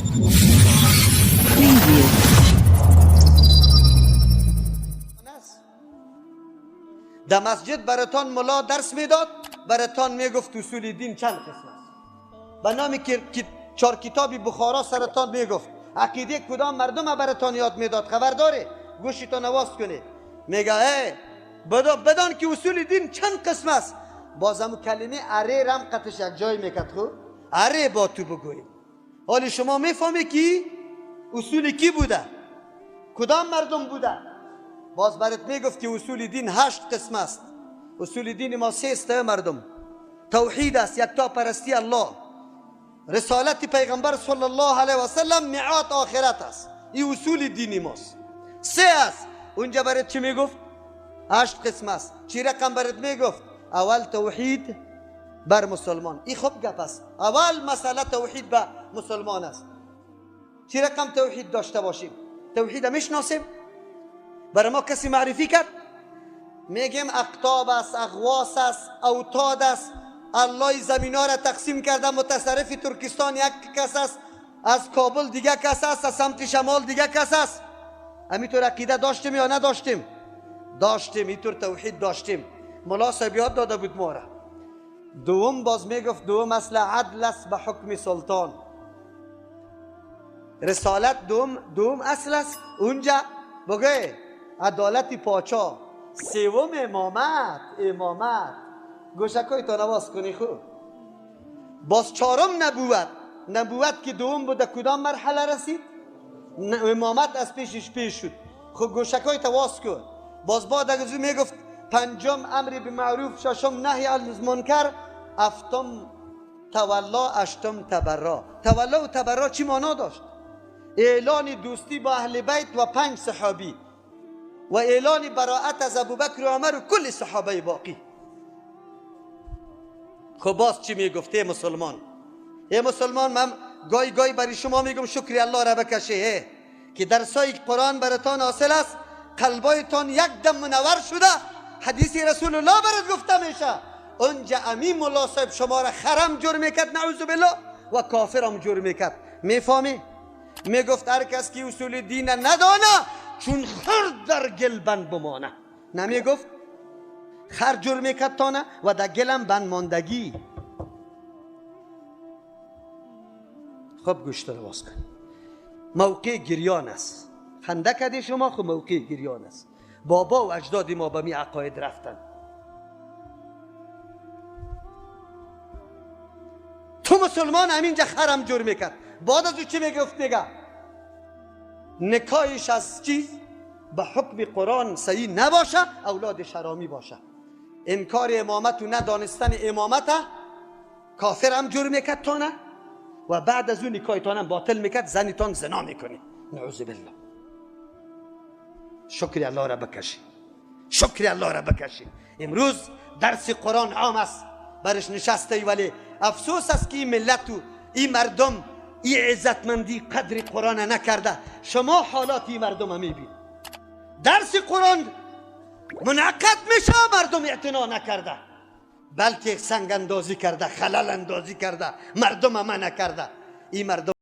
Preview. در مسجد براتان ملا درس میداد، براتان میگفت اصول دین چند قسم است. به نام که چهار کتابی بخارا سرتان میگفت، عقیده کدام مردم براتان یاد میداد. خبر داره؟ گوشتان نواز کنه. میگه ای بدان که اصول دین چند قسم است. بازم کلمه اره رم قطش یک جای میکرد. خو اره با تو بگویی. حالی شما میفهمی که اصول کی بوده، کدام مردم بوده. باز برات میگفت که اصول دین 8 قسم است. اصول دین ما 3 است مردم. توحید است، یکتا پرستی الله، رسالت پیغمبر صلی الله علیه و سلم، میعاد آخرت است. این اصول دینی ماست. 3 است. اونجا برات چی میگفت؟ 8 قسم است. چی رقم برات میگفت؟ اول توحید بر مسلمان. این خوب گپ است. اول مسئله توحید بر مسلمان است. چی رقم توحید داشته باشیم؟ توحید میشناسیم؟ برای ما کسی معرفی کرد؟ میگیم اقطاب است، اغواس است، اوتاد است، الله زمینا را تقسیم کرده، متصرف ترکستان یک کس است، از کابل دیگه کس است، از سمت شمال دیگه کس است. همینطور عقیده داشتیم یا نداشتیم؟ داشتیم. اینطور توحید داشتیم. ملا صاحب یاد داده بود ما را. دوم باز میگفت دوم اصل عدل است به حکم سلطان. رسالت دوم اصل است. اونجا بگه عدالت پاچا. سوم امامت. امامت گوشکای تا نواز کنی. خوب باز چهارم نبوت. نبوت که دوم بوده کدام مرحله رسید؟ امامت از پیشش پیش شد. خب گوشکای تا واز کن. باز بعد از او میگفت پنجم امر به معروف، ششم نهی از منکر، هفتم تولا، هشتم تبرا. تولا و تبرا چی معنا داشت؟ اعلان دوستی با اهل بیت و 5 صحابی و اعلان براءت از ابوبکر و عمر و کل صحابه باقی. خب باز چی میگفته مسلمان؟ ای مسلمان، من گای گای برای شما میگم شکری الله را بکشه که درسای قرآن براتان حاصل است، قلبایتان یک دم منور شده، حدیث رسول الله برات گفته میشه. اونجا امین ملا صاحب شما را خرم جور میکرد، نعوذ بالله، و کافرم جور میکرد. میفهمی؟ میگفت هر کس که اصول دین ندانه چون خر در گل بند بمانه. نمیگفت خر جور میکرد تانه و در گلم بند ماندگی. خب گوشت رو باز کن. موقع گریان است. خنده کردی شما، خب موقع گریان است. بابا و اجداد ما به می عقاید رفتن. تو مسلمان همینجا خرم جور میکرد. بعد از او چی میگفت؟ میگه نکایش از چیز به حکم قرآن صحیح نباشه، اولاد شرامی باشه. انکار امامت و ندانستن امامت کافر هم جور میکرد تانه، و بعد از اون نکایتان هم باطل میکرد، زنیتان زنا میکنی. نعوذ بالله. شکر الله را بکشی، شکر الله را بکشی. امروز درس قرآن عام است، برش نشسته، ولی افسوس است که این ملت و این مردم این عزتمندی قدر قرآن نکرده. شما حالات این مردم هم میبینید. درس قرآن منعقد میشه، مردم اعتنا نکرده، بلکه سنگ اندازی کرده، خلل اندازی کرده، مردم هم نکرده. این مردم